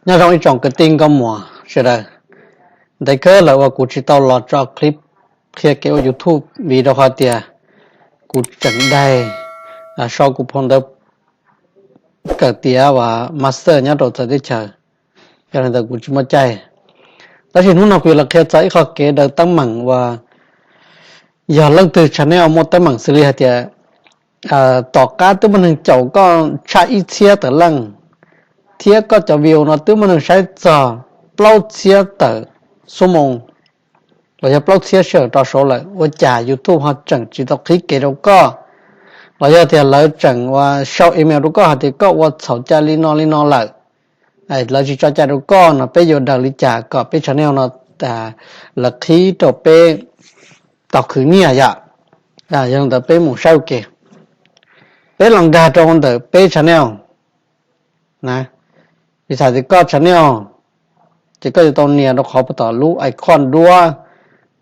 Nyob zoo ib tsoom kwv tij nkauj muam sawv daws. Ntev kawg lawm uas kuv tsis tau los tso clip qhia kev ua YouTube vim rau qhov tias kuv tseem daig sau kuv phau ntawv kawm tiav uas master nyob rau txawv teb chaws, yog li ntawd kuv tsis muaj caij. Tab sis hnub no kuv yuav los qhia txog ib qho kev daws teeb meem uas yog leej twg channel muaj teeb meem xws li hais tias tom qab twb muaj neeg caum koj tshaj ib txhiab tawm leej, thiab koj cov view no twb muaj neeg saib txog plaub txhiab tawm xuab moos los yog plaub txhiab sij hawm rov saud lawm, ua cas YouTube ho tseem tsis tau qhib kev rau koj? Los yog tias lawv tseem ua sau email rau koj hais tias koj ua txhaum cai li no li no lawm, lawv tsis tso cai rau koj no, peb yuav daws li cas kom peb channel no lawv qhib rau peb tau khwv nyiaj yom? Yog li ntawd peb mus saib ua ke. Peb los nkag rau ntawm peb channel na. Vis xav tias koj channel, ces koj yuav tau nias rau qhov puag tom lub icon duab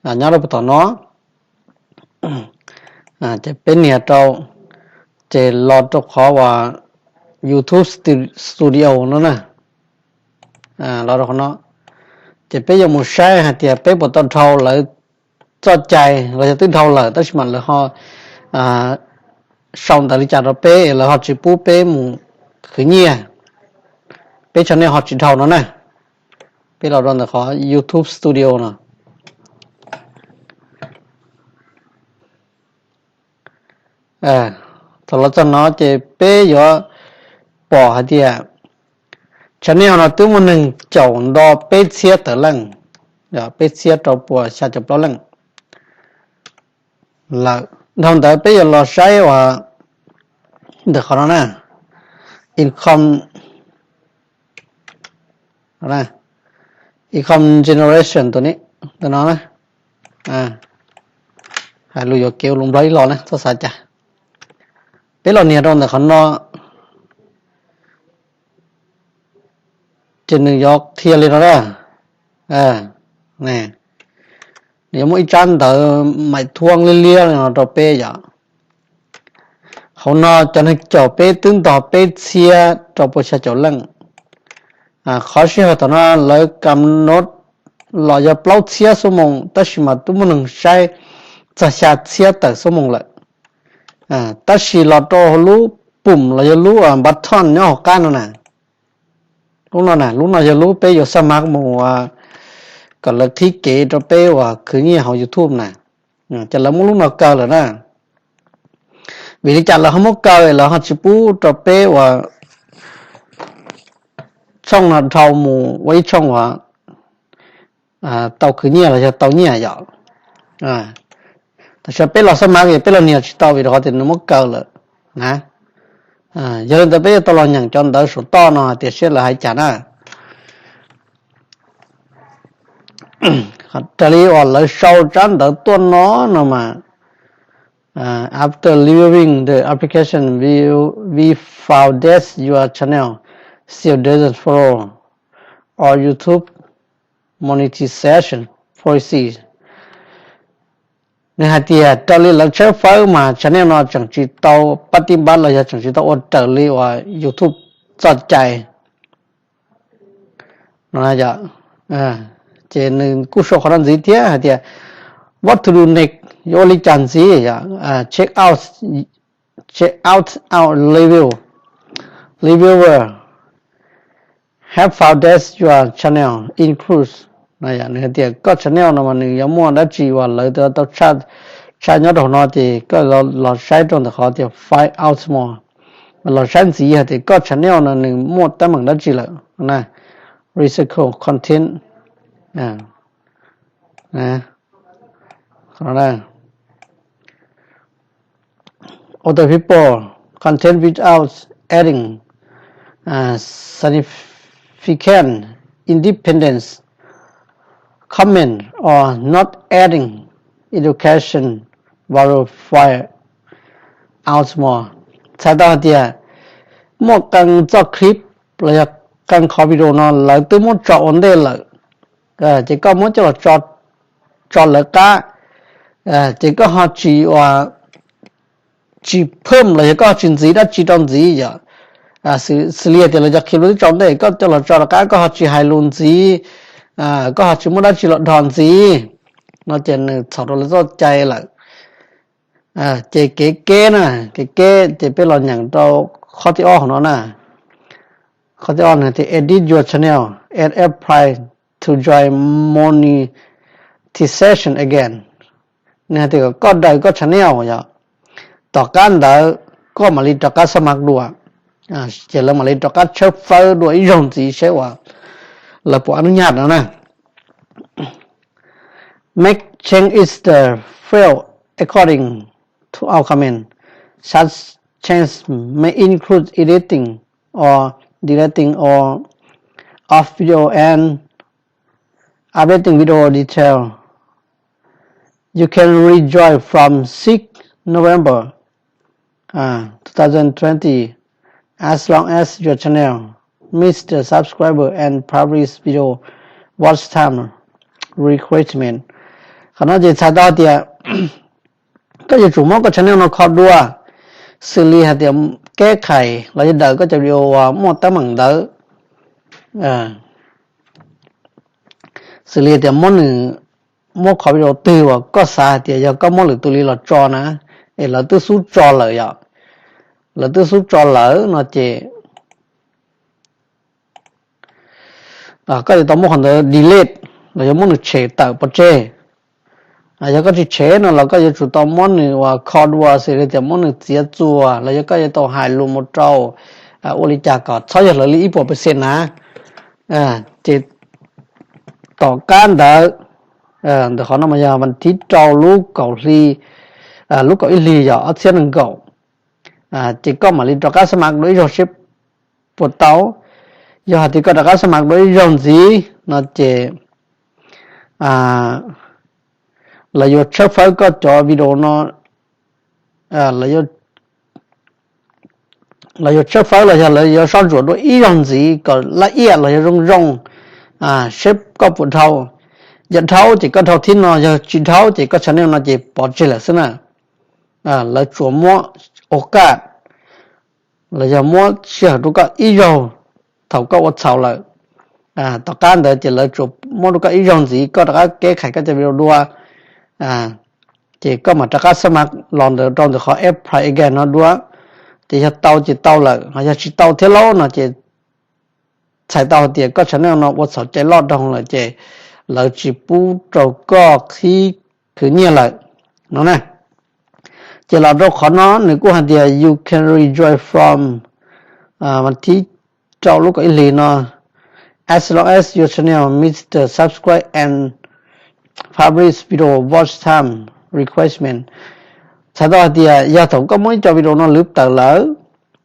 nyob rau puag tom no. Ces peb nias rau, ces los rau qhov uas YouTube Studio no na. Los rau qhov no, ces peb yuav mus saib hais tias peb puas tau dhau lawv txoj cai los yog twb dhau lawm tab sis mas lawv ho sau ntawv li cas rau peb, lawv ho tsis pub peb mus khwv nyiaj, peb channel ho tsis dhau no na. Peb los rau ntawm qhov YouTube Studio no. Thaum los txog no ces peb yuav pom hais tias channel no twb muaj neeg caum nto peb txhiab tawm leej, peb txhiab rau puas xya caum plaub leej lawm. Dhau ntawd peb yuav los saib uas ntawm qhov no na, income, income generation tus no na. Hais lus yuam kev ua lus Nplog ib los na, txhob xav cas. Peb los nias rau ntawm qhov no, ces nws yuav qhia li no na. Nws yuav muaj ib tsab ntawv maim thuab liab liab li no rau peb yom. Hauv no cov neeg caum peb twb ntog peb txhiab rau puas xya caum leej. Qhov sij hawm thaum no lawv kam nod los yog plaub txhiab xuab moos tab sis mas twb muaj neeg saib txog xya txhiab tawm xuab moos lawm. Tab sis los rau lub pum los yog lub button nyob hauv qab no na, lub no na, lub no yog lub peb yuav xab mav mus kom lawv qhib kev rau peb uas khwv nyiaj hauv YouTube na. Ces lawv muab lub no kaw lawm na. Vim li cas lawv ho muab kaw, lawv ho tsis pub rau peb uas tshooj no dhau mus ua ib tshooj uas tau khwv nyiaj los yog tau nyiaj yom? Tam sim peb los xab mav es peb los nias tsis tau vim rau qhov tias nws muab kaw lawm na. Yog li ntawd peb yuav tau los nyeem cov ntawv saum toj no hais tias seb lawv hais cas na. Raws li uas lawv sau tsab ntawv tuaj no no mas, after reviewing the application, we, we found that your channel still doesn't follow our YouTube monetization policy. Nws hais tias raws li lawv tshawb fawb mas channel no tseem tsis tau pab tib npab los yog tseem tsis tau ua raws li uas YouTube txoj cai no. Ces nws kuj sau qhov no ntxiv thiab hais tias, what to do next, yuav ua li cas ntxiv? Check out, check out our review, reviewer have found that your channel includes, nws hais tias koj channel no mas nws yuav muaj dab tsi uas lawv tau tshaj nyob rau hauv no, ces koj los saib rau ntawm qhov tias find out more, los saib ntxiv hais tias koj channel no nws muaj teeb meem dab tsi lawm na. Recycle content, other people content without adding significant independent comment or not adding education will find out more. Txhais tau hais tias muaj qee txoj clip los yog qee qhov video no lawv twb muab tso ua ntej lawm, ces koj muab coj los tso lawv qab, ces koj ho tsis ua, tsis phwm los yog koj ho tsis ntxiv dab tsi rau ntxiv yom, Xws li hais tias lawv cov clip lub teb tsaus ntej koj coj los tso rov qab koj ho tsis hais lus ntxiv, koj ho tsis muaj dab tsi los dhos ntxiv no ces nws txhaum rau lawv txoj cai lawm. Ces kev keb na, kev keb ces peb los nyeem rau qhov thib ob hauv no na. Qhov thib ob nws tias edit your channel and apply to join monetization again. Nws hais tias kom koj daws koj channel yom, tom qab ntawd koj mam li rov qab xab mav dua, ces lawv mam li rov qab tshawb fawb dua ib zaug ntxiv seb uas lawv puas ab nub nyaj no na. Make change is the field according to our command. Such change may include editing or deleting or of video and updating video detail. You can rejoin from six November uh, two thousand twenty, as long as your channel meets the subscriber and publish video watch time requirement. Qhov no ces txhais tau tias koj yuav tsum muab koj channel no kho dua, xws li hais tias keb khais los yog daws koj cov video uas muaj teeb meem ntawd. Xws li tias muab nws, muab qhov video twg uas koj xav hais tias yog koj muab lwm tus li los tso na, es lawv twb xub tso lawm yom, lawv twb xub tso lawm no ces koj yuav tau muab qhov ntawd delete los yog muab nws tshem tawm pov tseg. Yog koj tsis tshem no los koj yuav tsum tau muab nws uas kho dua, xws li tias muab nws txiav txuas los yog koj yuav tau hais lus mus rau ua li cas kom txhob yog lawv li ib puas percent na. Ces tom qab ntawd, ntawm qhov no mas yog vas thib rau lub kaum hli, lub kaum ib hlis yog ob txhiab nees nkaum, ces koj mam li rov qab xab mav dua ib zaug seb puas tau. Yog hais tias koj rov qab xab mav dua ib zaug ntxiv no ces lawv yuav tshawb fawb koj cov video no, lawv yuav tshawb fawb los yog lawv yuav soj ntsuam dua ib zaug ntxiv kom laj iaj los yog zoo zoo, seb koj puas dhau. Yog dhau ces koj dhau thib no, yog tsis dhau ces koj channel no ces pov tseg lawm xwb na. Lawv tsuas muab ua kaj los yog muab sij hawm rau koj ib zaug thaum koj ua txhaum lawm. Tom qab ntawd ces lawv tsuas muab rau koj ib zaug ntxiv koj rov qab keb khais koj cov video dua, ces koj mam rov qab xab mav los ntawm rau ntawm qhov apply again no dua. Ces yog tau ces tau lawm, ho yog tsis tau thiab lauj no ces txhais tau hais tias koj channel no ua txhaum cai loj rau lawm ces lawv tsis pub rau koj qhib khwv nyiaj lawm no na. Ces los rau qhov no nws kuj hais tias you can rejoin from vas thib rau lub kaum ib hlis no, as long as your channel meets the subscribe and publish video watch time requirement. Txhais tau hais tias yog thaum koj muab ib co video no lwv tawm lawm,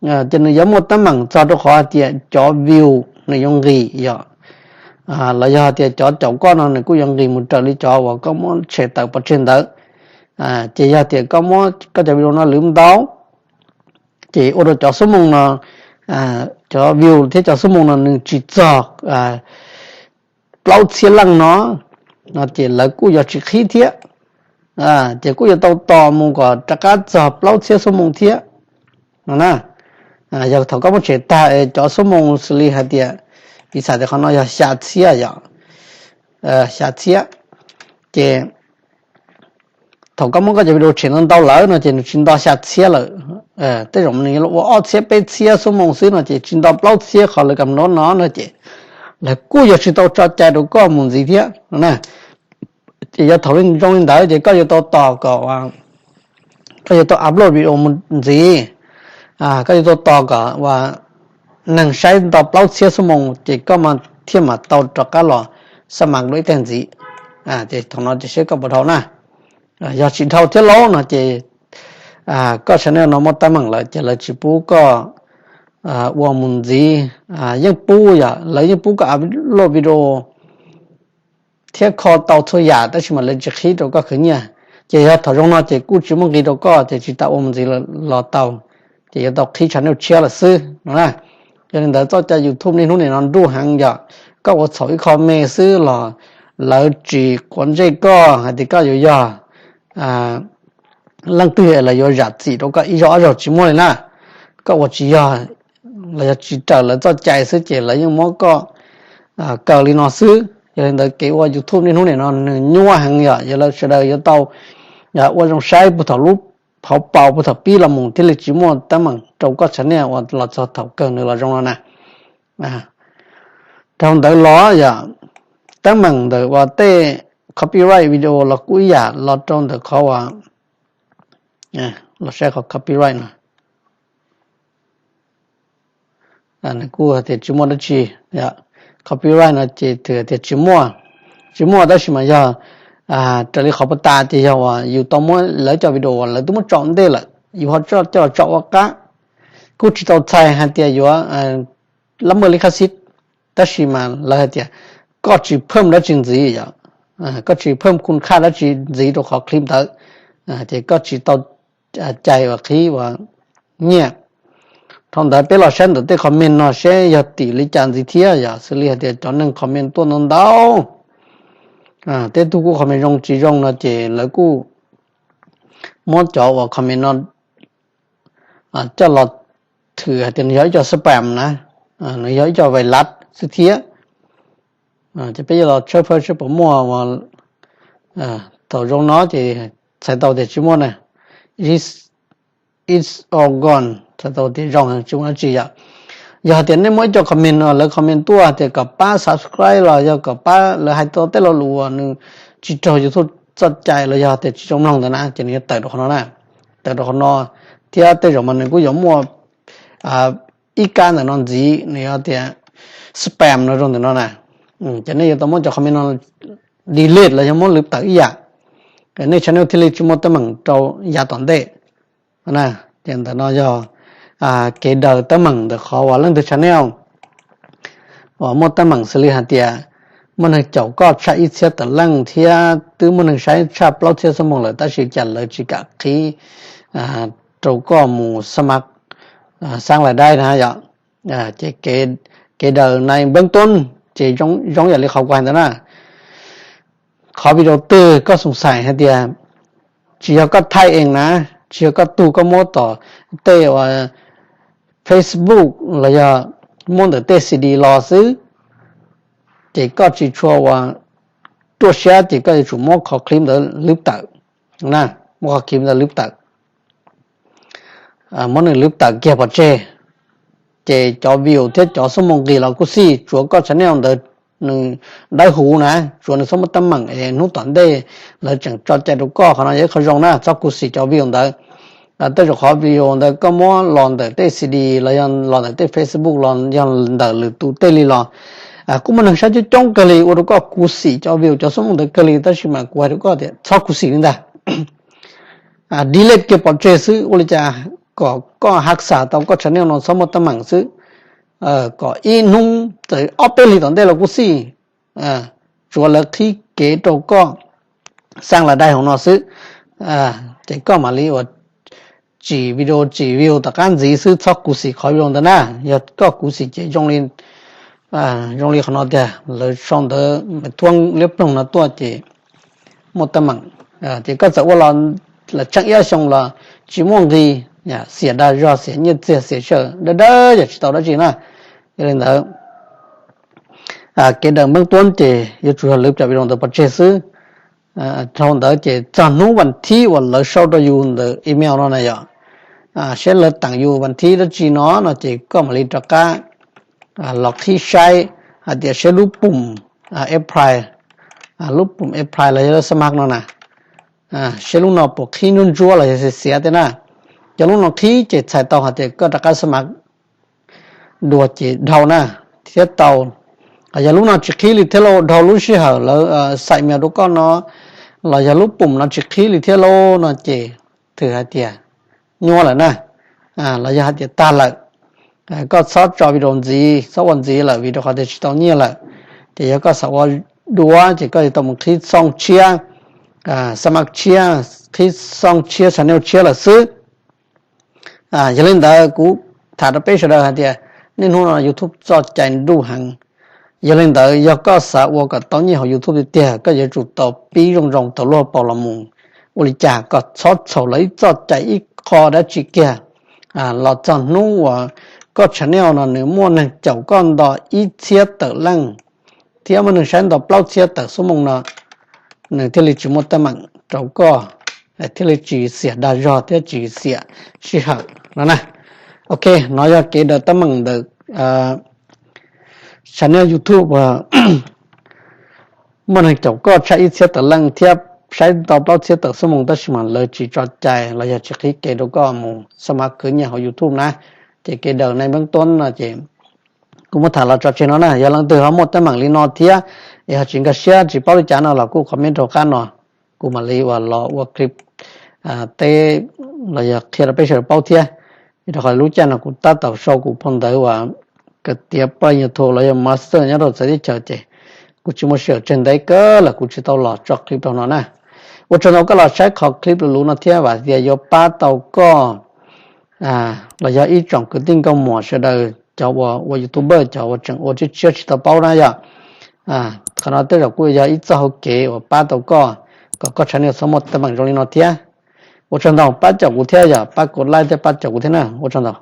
ces nws yuav muaj teeb meem txog rau qhov hais tias cov view nws yuav nqis yom, los yog hais tias cov caum koj no nws kuj yuav nqis mus raws li cov uas koj muab tshem tawm pov tseg ntawd. Ces yog tias koj muab koj cov video no lwv ntau, ces ua rau cov xuab moos no, cov view thiab cov xuab moos no nws tsis txog plaub txhiab leej no, no ces lawv kuj yuav tsis qhib thiab. Ces kuj yuav tau tos mus kom rov qab txog plaub txhiab xuab moos thiab no na. Yog thaum koj muab tshem tag es cov xuab moos xws li hais tias, piv xam tias qhov no yog xya txhiab yom, xya txhiab, ces thaum koj muab koj cov video tshem ntau ntau lawm no ces nws tsis nto xya txhiab lawm. Tej zaum nws yuav ua ob txhiab peb txhiab xuab moos xwb no ces tsis nto plaub txhiab qhov lawv kam no no no ces lawv kuj yuav tsis tau tso cai rau koj mus ntxiv thiab no na. Ces yog thaum zoo li ntawd ces koj yuav tau tos kom, koj yuav tau upload video mus ntxiv, koj yuav tau tos kom uas neeg saib nto plaub txhiab xuab moos ces koj mas thiaj mam tau rov qab los xab mav dua ib teg ntxiv. Ces thaum no ces seb koj puas dhau na. Yog tsis dhau thiab lauj no ces koj channel no muaj teeb meem lawm ces lawv tsis pub koj ua mus ntxiv. Yeej pub yom, lawv yeej pub koj upload video thiab kho tau txhua yam tab sis mas lawv tsis qhib rau koj khwv nyiaj. Ces yog thaum zoo no ces kuj tsis muaj nqis rau koj ces tsis tas ua mus ntxiv los tau, ces yuav tau qhib channel tshiab lawm xwb no na. Yog li ntawd txoj cai YouTube niaj hnub nim no nruj heev yom, koj ua txhaum ib qho me xwb los lawv tsis quav ntsej koj hais tias koj yuav yog leej twg lawv yuav zam txim rau koj ib zaug ob zaug tsis muaj li na. Koj ua tsis yog los yog tsis raws lawv txoj cai xwb ces lawv yeej muab koj kaw li no xwb. Yog li ntawd kev ua YouTube niaj hnub nim no nws nyuaj heev yom, yog li sawv daws yuav tau ua zoo saib puag thaum lub hauv paus puag thaum pib los mus thiaj li tsis muaj teeb meem rau koj channel uas los txog thaum kawg nws los zoo no na. Dhau ntawd los yog teeb meem ntawm uas tej copyright video los kuj ib yam los rau ntawm qhov uas, los saib qhov copyright no. Nws kuj hais tias tsis muaj dab tsi, copyright no ces hais tias tsis muaj, tsis muaj tab sis mas yog raws li qhov puas tas ces yog uas yus tau muab lawv cov video uas lawv twb muab tso ua ntej lawm yus ho coj los tso ua qab, kuj tsis tau txhais hais tias yuav lab maj li khab xib, tab sis mas lawv hais tias koj tsis phawm dab tsi ntxiv yom, koj tsis phawm khun khaj dab tsi ntxiv rau qhov clip ntawd, ces koj tsis tau cai uas qhib uas nyiaj. Dhau ntawd peb los saib ntawm tej comment no seb yog tim li cas ntxiv thiab yom, xws li hais tias cov neeg comment tuaj ntau ntau, tej tug kuj comment zoo tsis zoo no ces lawv kuj muab cov uas comment no coj los thwm hais tias nws yog ib co spam na, nws yog ib co vais lav xwb thiab. Ces peb yuav los tshawb fawb seb puas muaj uas thaum zoo no ces txhais tau tias tsis muaj na. It's all gone, txhais tau tias zoo tsis muaj dab tsi yom. Yog hais tias nej muaj ib co comment no lawv comment tuaj tias kom pab subscribe los yog kom pab lawv hais tau tej lo lus uas nws tsis raug YouTube txoj cai los yog tias tsis zoo mloog ntawd na ces nws yuav tawm rau qhov no na, tawm rau qhov no. Thiab tej zaum mas nws kuj yuav muaj ib kab ntawm no ntxiv nws yuav tias spam no rau ntawm no na. Ces nej yuav tau muab cov comment no delete los yog muab lwv tawm ib yam, nej channel thiaj li tsis muaj teeb meem rau yav tom ntej. Ces ntawm no yog kev daws teeb meem ntawm qhov uas leej twg channel uas muaj teeb meem xws li hais tias muaj neeg caum koj tshaj ib txhiab tawm leej thiab twb muaj neeg saib tshaj plaub txhiab xuab moos lawm tab sis cas lawv tsis kam qhib rau koj mus xab mab xaab lais daib na yom. Ces kev daws nai npeeb tub ces zoo yam li qhov kuv hais ntawd na. Qhov video twg koj xoom xais hais tias tsis yog koj thaij ees na, tsis yog koj tug koj muab tom tej uas Facebook los yog muab ntawm tej C D los xwb, ces koj tsis tshua uas ruaj siab ces koj yuav tsum muab qhov clip ntawd lwv tawm, muab qhov clip ntawd lwv tawm, muab nws lwv tawm kiag pov tseg. Ces cov view thiab cov xuab moos nqis los kuj xij, tsuav koj channel ntawd nws dawb huv na, tsuav nws txhob muaj teeb meem es hnub tom ntej lawv tseem tso cai rau koj, qhov no yog ib qho zoo na, txhob khuv xim cov view ntawd. Tej zaum qhov video ntawd koj muab los ntawm tej C D los yog los ntawm tej Facebook los yog ntawm lwm tus tej li los kuj muaj neeg saib coob coob kawg li ua rau koj khuv xim cov view cov xuab moos ntawd kawg li, tab sis mas kuv hais rau koj tias txhob khuv xim li ntag. Delete kiag pov tseg xwb, ua li cas kom koj hav xas tau koj channel no txhob muaj teeb meem xwb, kom ib hnub txawm ob peb hlis tom ntej los kuj xij, tsuav lawv qhib kev rau koj xaab lais daib hauv no xwb, ces koj mam li uas tsim video tsim view tom qab ntxiv xwb, txhob khuv xim qhov video ntawd na. Yog koj khuv xim ces zoo li qhov no tiag, lawv sau ntawv mas thuab liab ploog no tuaj ces muaj teeb meem. Ces koj txawm ua los lawm tsheej ib ob xyoo los tsis muaj nqis, xiam dag zog xiam nyiaj txiag xiam sij hawm dawb dawb yam tsis tau dab tsi na. Yog li ntawd kev daws npeeb tuab ces yuav tsum yog lwv cov video ntawd pov tseg xwb. Dhau ntawd ces txog hnub vas thib uas lawv sau rau yus ntawm email no na yom, seb lawv teem yus vas thib dab tsi no no ces koj mam li rov qab los qhib saib hais tias seb lub pum apply, lub pum apply los yog lub xab mab no na, seb lub no puas qhib ntsuab ntsuab los yog xiav xiav tej na. Yog lub no qhib ces txhais tau hais tias koj rov qab xab mab dua ces dhau na, thiab tau. Yog lub no tsis qhib li thiab lauj, dhau lub sij hawm lawv xaim email rau koj no los yog lub pum no tsis qhib li thiab lauj no ces thwm hais tias nyuaj lawm na, los yog hais tias tag lawm. Koj txhob tso video ntxiv, txhob ua ntxiv lawm vim rau qhov tias tsis tau nyiaj lawm. Ces yog koj xav ua dua ces koj yuav tau mus qhib xooj tshiab, xab mab tshiab, qhib xooj tshiab channel tshiab lawm xwb. Yog li ntawd kuv tham rau peb sawv daws hais tias niaj hnub no YouTube txoj cai nruj heev. Yog li ntawd yog koj xav ua kom tau nyiaj hauv YouTube tiag tiag, koj yuav tsum tau pib zoo zoo thaum lub hauv paus los mus. Ua li cas koj txhob txhaum lawv ib txoj cai ib qho dab tsi kiag los txog hnub uas koj channel no nws muaj neeg caum koj nto ib txhiab tawm leej thiab muaj neeg saib nto plaub txhiab tawm xuab moos no, nws thiaj li tsis muaj teeb meem rau koj, thiaj li tsis xiam dag zog thiab tsis xiam sij hawm no na. Ok, no yog kev daws teeb meem ntawm channel YouTube muaj neeg caum koj tshaj ib txhiab tawm leej thiab saib nto plaub txhiab tawm xuab moos tab sis mas lawv tsis tso cai los yog tsis qhib kev rau koj mus xab mav khwv nyiaj hauv YouTube na. Ces kev daws naj npeeb tuab no ces kuv muab tham los tso tseg no na. Yog leej twg ho muaj teeb meem li no thiab es ho tsis nkag siab tsis paub li cas no los kuj comment rau qab no, kuv mam li uas los ua clip teb los yog qhia rau peb sawv daws paub thiab. Vim rau qhov lub caij no kuv tab tom sau kuv phau ntawv uas kawm tiav paj yus thus los yog master nyob rau txawv teb chaws ces kuv tsis muaj sij hawm tseg ntev kawg lawm kuv tsis tau los tso clip rau no na. Ua tsaug ntau koj los saib qhov clip luv luv no thiab vam tias yuav pab tau koj los yog ib tsoom kwv tij nkauj muam sawv daws cov uas ua YouTuber cov uas tseem ua tshiab tshiab tsis tau paub na yom. Qhov no tej zaum kuj yog ib txoj hauv kev uas pab tau koj kom koj channel txhob muaj teeb meem zoo li no thiab. Ua tsaug ntau, pab caum kuv thiab yom, pab kuv like thiab pab caum kuv thiab na, ua tsaug ntau.